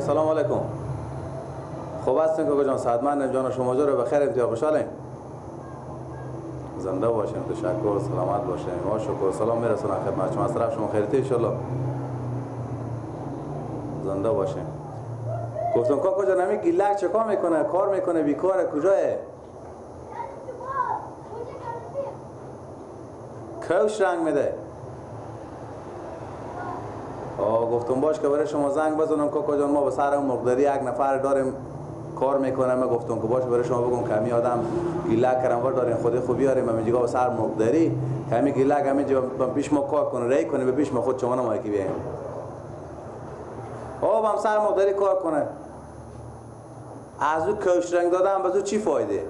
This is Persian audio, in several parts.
سلام علیکم. خوب هستین کاکا جان؟ صحتمند جان شما رو بخیر امتیاز خوشحالیم. زنده باشین، تشکر، سلامت باشین. ما شکر، سلام میرسونم خدمت شما. از طرف شما خیرتی ان شاء الله. زنده باشین. گفتم کاکا جان همین گیلک چه کار میکنه؟ کار میکنه بیکاره کجاه؟ کوش رنگ میده. آه گفتم باش که برای شما زنگ بزنم کاکا جان، ما به سر اون مقداری یک نفر داریم کار میکنم. من گفتم که باش برای شما بگم کمی آدم گیلک کرم داریم خود خوب بیاریم همینجا به سر مقداری کمی گیلک همینجا پیش ما کار کنه ری کنه به پیش ما خود شما نمایی که بیایم. آه هم سر مقداری کار کنه. از او کوش رنگ دادم به چی فایده؟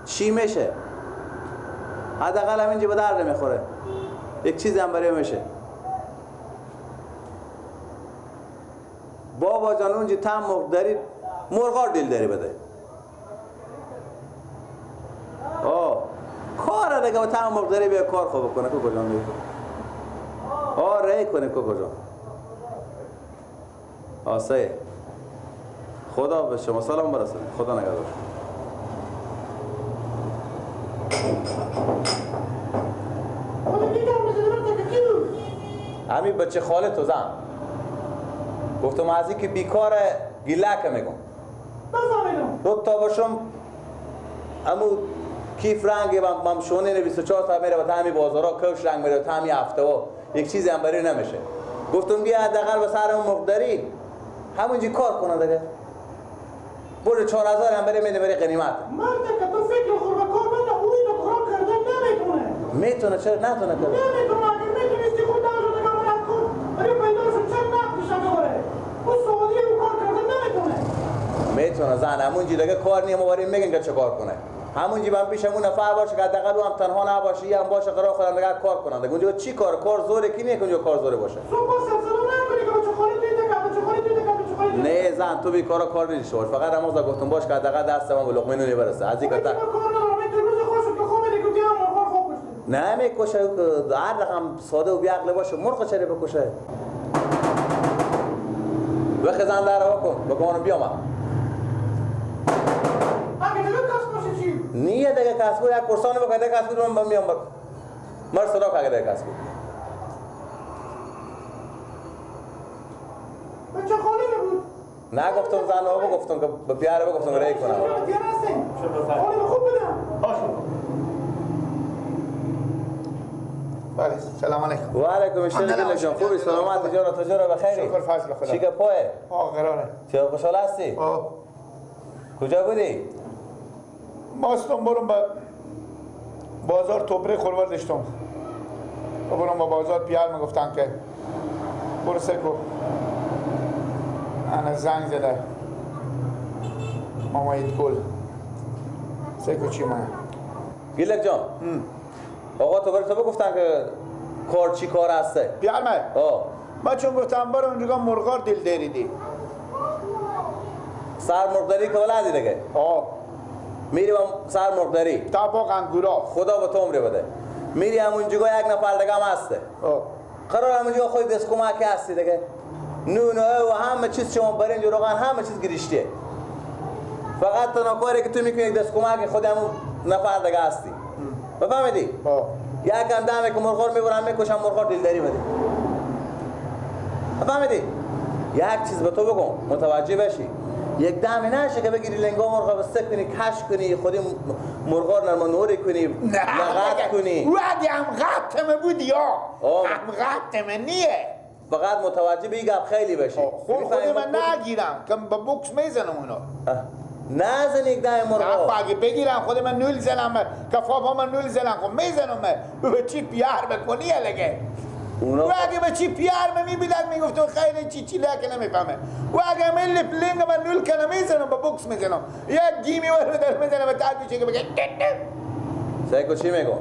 چی میشه؟ حداقل همینجا به درد نمیخوره. یک چیزی هم برای میشه. بابا جان اونجا تم مقداری مرغار دل داری بده. آه کار دیگه با تم مقداری بیا کار خوب بکنه کو کجا میگه. آه ری کنه کو کجا. آسه خدا به شما سلام برسونه. خدا نگهدار. همین بچه خاله تو زن گفتم از این که بیکار گیلک میگم نفهمیدم دو تا باشم امو کیف رنگ بم شونه 24 تا میره و همین بازارا کوش رنگ میره تا همین هفته ها یک چیزی هم برای نمیشه. گفتم بیا حداقل به سر اون مقداری همونجی کار کنه دیگه. برو 4000 هم برای میده برای غنیمت. مرد که تو فکر خور به کار بده او اینو کار کردن نمیتونه. میتونه چرا نتونه کنه؟ نمیتونه. اگه میتونستی خود درشو دیگه مرد کن برای پیدا شد چند نقدش داره. او سعودی او کار کردن نمیتونه. میتونه زن همونجی دیگه کار نیه ما برای میگن که چه کار کنه. همونجی من پیش همون نفر باشه که حداقل او هم تنها نباشه یه هم باشه قرار خودم دیگه کار کنن دیگه. اونجا چی کار زوره کی نیه که اونجا کار زوره باشه. نه زن تو بیکارا کار نیست باش. فقط نماز گفتم باش که حداقل دست من به لقمه نونی برسه. از این کار نه میکشه هر رقم ساده و بیعقل باشه مرغ چرا بکشه؟ وقت زن در بکن بکنم بیام. نیه دیگه کسب یک پرسان بکن دیگه کسب من میام بکن. مر صدا که دیگه کسب بچه خالی نبود. نه گفتم زن ها گفتم که به پیاره بگفتم ری کنم. خالی خوب بدم. بله سلام علیکم. و علیکم السلام جان خوبی سلامت جان تجارت بخیری. شکر فضل خدا. چی گپاه؟ آه قراره. چه خوشحال هستی؟ آه. کجا بودی؟ ماستم برم به بازار توبره خورور داشتم. برم به بازار پیار میگفتن که برو سکو. انا زنگ زده مامایت گل سکو چی مایه؟ گیلک جان آقا تو برای تو بگفتن که کار چی کار هسته؟ بیارمه من چون گفتم برم اونجا مرغار دل دریدی سر مرغداری که ولدی دیگه میری سر مرغداری تا باغ انگورا خدا به تو عمری بده میری همونجا یک نفر دیگه هم هسته قرار همونجا خود دست کمک هستی دیگه نون و همه چیز شما برنج و روغن همه چیز گریشتیه. فقط تنها کاری که تو میکنی یک دست کمک خود همون نفر دیگه هستی. بفهمیدی؟ یکم دمه که مرغار میبرم میکشم مرغار دلداری بده. بفهمیدی؟ یک چیز به تو بگم متوجه بشی. یک دمه نشه که بگیری لنگا مرغا بسته کنی کش کنی خودی مرغا رو نرم نوری کنی لغت کنی. او اگه هم غطمه بود یا هم غطمه نیه. فقط متوجه به این گپ خیلی بشی. خود من نگیرم که با بوکس میزنم اونا. نزن یک دم مرغا. اگه بگیرم خود من نول زنم کفاف من نول زنم خب میزنم به چی پیار بکنی لگه. اونا و اگه به چی پیار میبیدن میگفت خیلی چی چی لکه نمیفهمه. و اگه من لپلینگ من نول کنم میزنم با بوکس میزنم. یک گیمی ور در میزنم به تعال میشه که بگه. سایکو چی میگم؟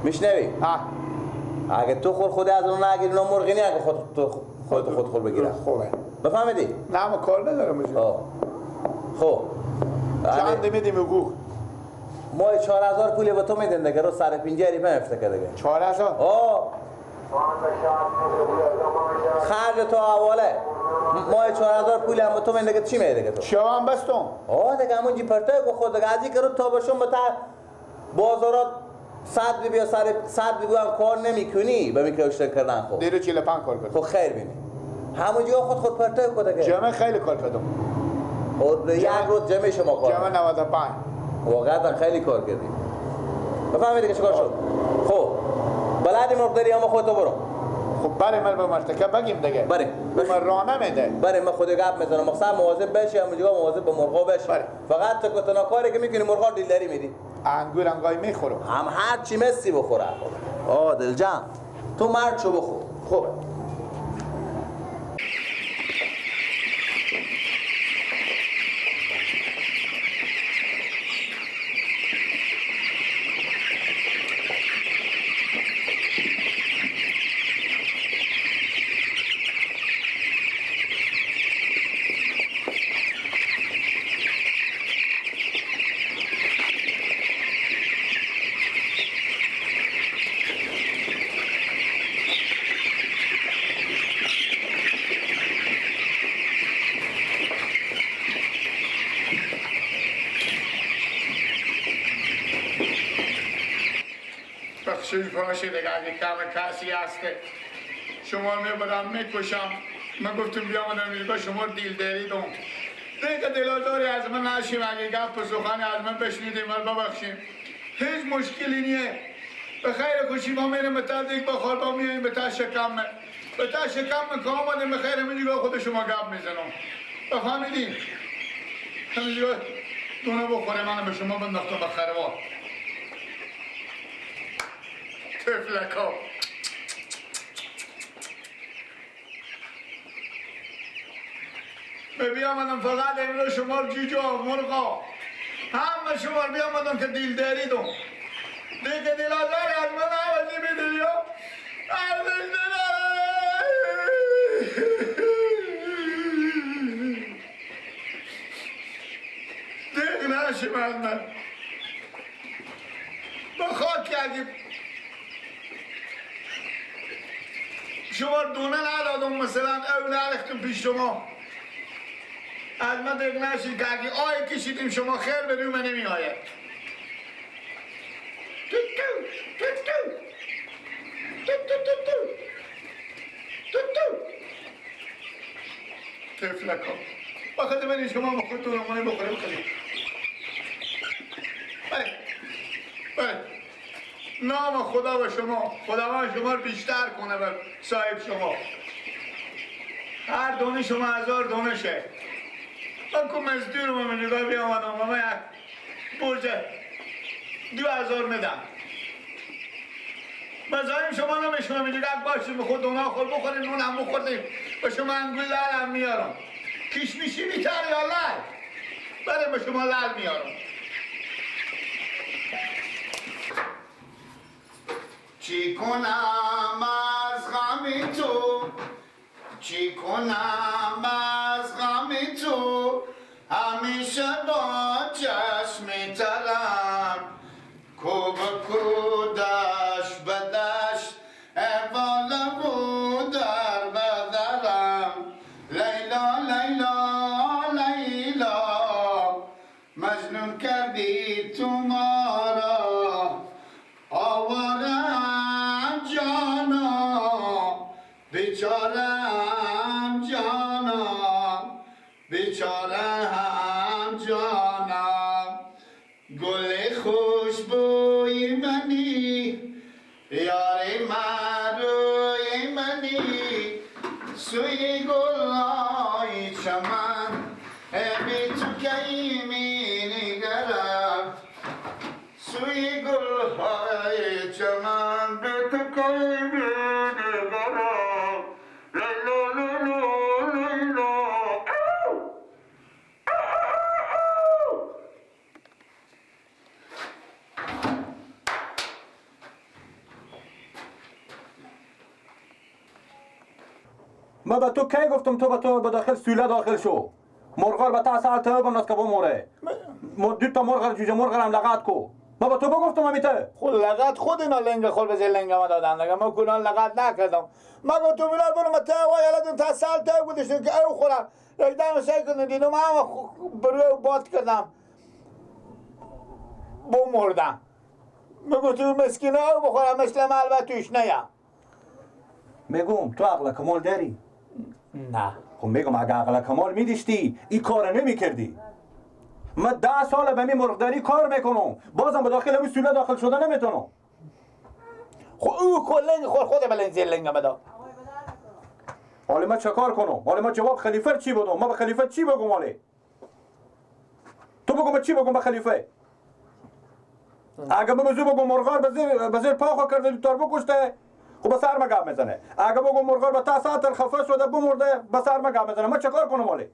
میشنوی؟ ها. اگه تو خور خود از اون نگیری اونا مرغی نی اگه خود تو خود خور بگیرن. خوبه. بفهمیدی؟ نه ما کار ندارم. خب چند میدیم حقوق؟ ما 4000 پول به تو میدن دیگه رو سر پنجری میفته که دیگه. 4000؟ خرج تو حواله. ماه 4000 پول هم تو من دیگه چی میده تو؟ شما هم بستم. آه دیگه همونجی پرته کو خود دیگه از این کرو تا بشم به تا بازارات صد بیا سر صد بگو هم کار نمیکنی به میکوشتن کردن خب. دیرو 45 کار کردم. خب خیر بینی. همونجا خود پرته کو دیگه. جمع خیلی کار کردم. خود یک روز جمع شما کار. جمع 95. واقعا خیلی کار کردی. بفهمیدی که چیکار شد؟ خب بلدی مرغداری هم خودتو برو. خب بله من به مرتکب بگیم دیگه. بله. من راه نمیده. بله من خود گپ میزنم. مقصد مواظب بشی همونجا مواظب به مرغا بشی. بله. فقط تک کاری که میکنی مرغا دیلداری میدی. انگور هم گاهی میخورم. هم هر چی مسی بخوره. آه دلجان تو مرد شو بخور. خوبه. باشه دیگه اگه کم کسی هسته شما میبرم میکشم. من گفتم بیامدم اینجا شما دیل داریدم دیگه دلازاری از من نشیم. اگه گپ و سخنی از من بشنیدیم من ببخشیم، هیچ مشکلی نیه. به خیر خوشی ما میریم به تا دیگ بخور با میاییم به تا شکم به تا شکم که آمدیم به خیر اینجا خود شما گپ میزنم. بفهمیدیم همینجا دونه بخوره من به شما بنداختم به خروار تفلکا. بیامدم فقط امروز شما جوجه مرغا همه شما بیامدم که دیل داریدم دیگه دیل آزاری از من عوضی میدونی ها ارزش نداره. دیگه نشیم از من با خاک کردیم شما دونه ندادم مثلا او نرختم پیش شما از من دیگه نشید که اگه آی کشیدیم شما خیر به روی من نمی آید. تو تو تو تو تو تو تو تو تو تو تفلکا بخاطر برین شما خودتون رو بخوره بخوریم. بله بله نام خدا و شما خداوند شما رو بیشتر کنه بر صاحب شما. هر دونه شما هزار دونه شه. من که مزدور من نگاه بیامدم من یک برج 2000 میدم مزایم شما نمیشونم اینجا باشیم خود دونه خور بخوریم نون هم بخوردیم به شما انگور لل هم میارم. کشمیشی بیتر یا لل؟ بله به شما لل میارم. چی کنم از غم تو، چی کنم از غم تو، همیشه با چشم ترم کو به کو دشت به دشت احوال و در به درم. لیلا لیلا لیلا مجنون کردی تو ما را، آوارم جانا بیچارم جانا بیچارم جانا. گل خوشبوی منی یار مروی منی، سوی گلای چمن بی تو کی می نگرم، سوی گلهای چمن بی تو کی می نگرم. لیلا لیلا لیلا. ما به تو کی گفتم تو به تو به داخل سوله داخل شو، مرغار به تا سال تو بناس که بموره. دو تا مرغ جوجه مرغ هم لغت کو. بابا تو بگفتم همیته خود لغت خود اینا لنگ خود به لنگ ما دادن دیگه. ما کنان لغت نکردم. ما گفتم اینا برو ما تا وایلتون تا سال تا گذاشتم که او خورم یک دم سعی کردم دیدم هم برو باد کردم بمردم. میگفتم مسکینه او بخورم مثل من البته توش نیم. میگم تو عقل کمال داری؟ نه. خب میگم اگه عقل کمال میداشتی این کار نمیکردی. من 10 سال به می مرغداری کار میکنم، بازم به داخل اون سوله داخل شده نمیتونم. خب او کلنگ خور خود بلنگ زیر لنگ بدا. حالا من چه کار کنم؟ حالا من جواب خلیفه چی بدم؟ من به خلیفه چی بگم حالا؟ تو بگو من چی بگم به خلیفه؟ اگه من بزو بگم مرغار به زیر پا کرده دو تار بکشته، خب به سر ما گپ میزنه. اگه بگم مرغار به تا ساعت خفه شده بمرده، به سر ما گپ میزنه. من چه کار کنم حالا؟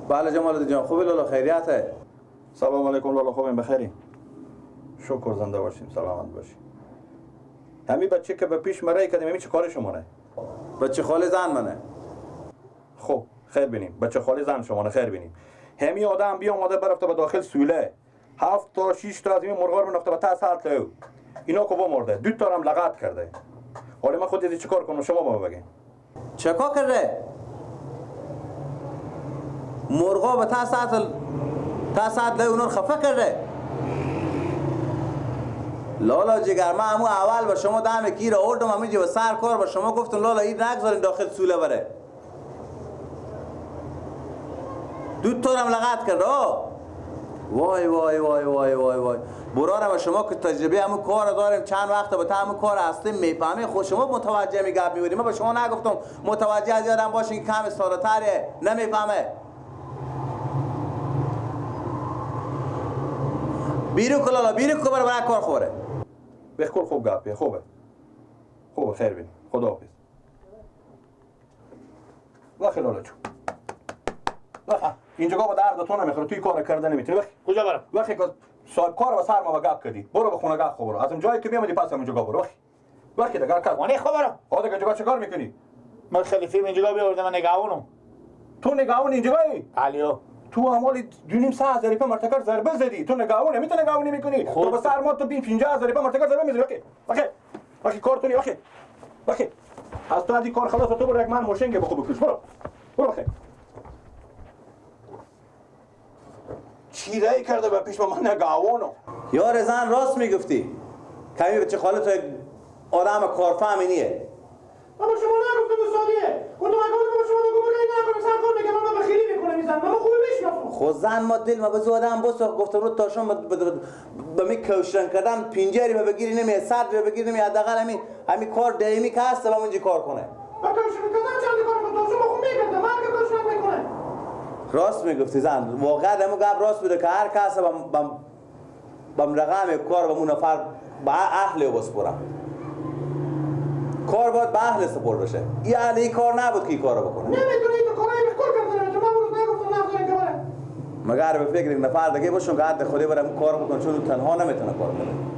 بله جمال جان، خوبی لالا؟ خیریته؟ سلام علیکم لالا، خوبیم بخیریم، شکر زنده باشیم، سلامت باشیم. همین بچه که به پیش مرای کردیم همین چه کار شمانه؟ بچه خاله زن منه. خب خیر بینیم، بچه خاله زن شمانه، خیر بینیم. همین آدم بیا آماده برفته به داخل سوله، 7 تا 6 تا از این مرغار بناخته به تا ساعت لو اینا که مرده، 2 تا هم لغت کرده. حالا من خود چه کار کنم؟ شما با بگین چه کار کرده؟ مرغا به تا ساعت لای اونا رو خفه کرده. لالا جگر، من همون اول با شما دم گیر آوردم، همینجا به سر کار با شما گفتم لالا این نگذارین داخل سوله بره. 2 تا هم لغت کرد. وای وای وای وای وای وای برارم شما که تجربه همون کار داریم، چند وقت با تا همون کار هستیم میفهمیم. خود شما متوجه میگپ میبودیم. من به شما نگفتم متوجه از یادم باشین که کم ساده‌تره، نمیفهمه. بیرو کلالا بیرو کو برای کار خوره. بخور خوب گپه، خوبه خوبه، خیر بینیم، خداحافظ. وخی لالا چون وخی اینجا با درد تو نمیخوره، توی کار کرده نمیتونی. وخی کجا برم؟ وخی که صاحب کار و سر ما گپ کردی، برو به خونه گپ برو. از اون جایی که میامدی پس همونجا برو. وخی وخی دیگه کار خونه خو برم. آ دیگه اینجا چه کار میکنی؟ من خلیفه اینجا بیاوردم، من نگاهونم. تو نگاهون اینجایی؟ علیو تو امالی 2.5 هزار مرتکر ضربه زدی. تو نگاهونه میتونی نگاهونی میکنی. تو به سر ما تو 50 هزار مرتکر ضربه میزنی. وخی وخی وخی کارتونی. وخی وخی از تو از کار خلاص، تو برو یک من ماشین بخو بکش. برو برو. وخی چیرای کرده به پیش من نگاهونو. یار زن راست میگفتی. کمی بچه خاله تو آدم کارفهمی نیه. اما شما نگفتم سادیه. گفتم اگه شما بگو نکنه سر کار نگه من به خیلی میکنه میزن. من خوب میشناسم. خب زن ما دل ما بزو آدم بس گفتم رو تاشم به می کوشن کردن پنجری به بگیری نمی صد به بگیری نمی، حداقل همین کار دائمی که هست با اونجا کار کنه. با کوشن کردن چند کار کنه تاشم خوب میکنه. من که کوشن میکنه. راست میگفتی زن، واقعا همون گپ راست بوده که هر کس بم رقم کار به اون نفر به اهل بسپرم. کار باید به اهل سپرد بشه. این اهل این کار نبود که این کارو بکنه. نمیتونه این کارای به کار کرده نمیتونه. من روز نگفتم نذارین که بره. مگر به فکر یک نفر دیگه باشون که حد خودی برم کار بکنه، چون تنها نمیتونه کار کنه.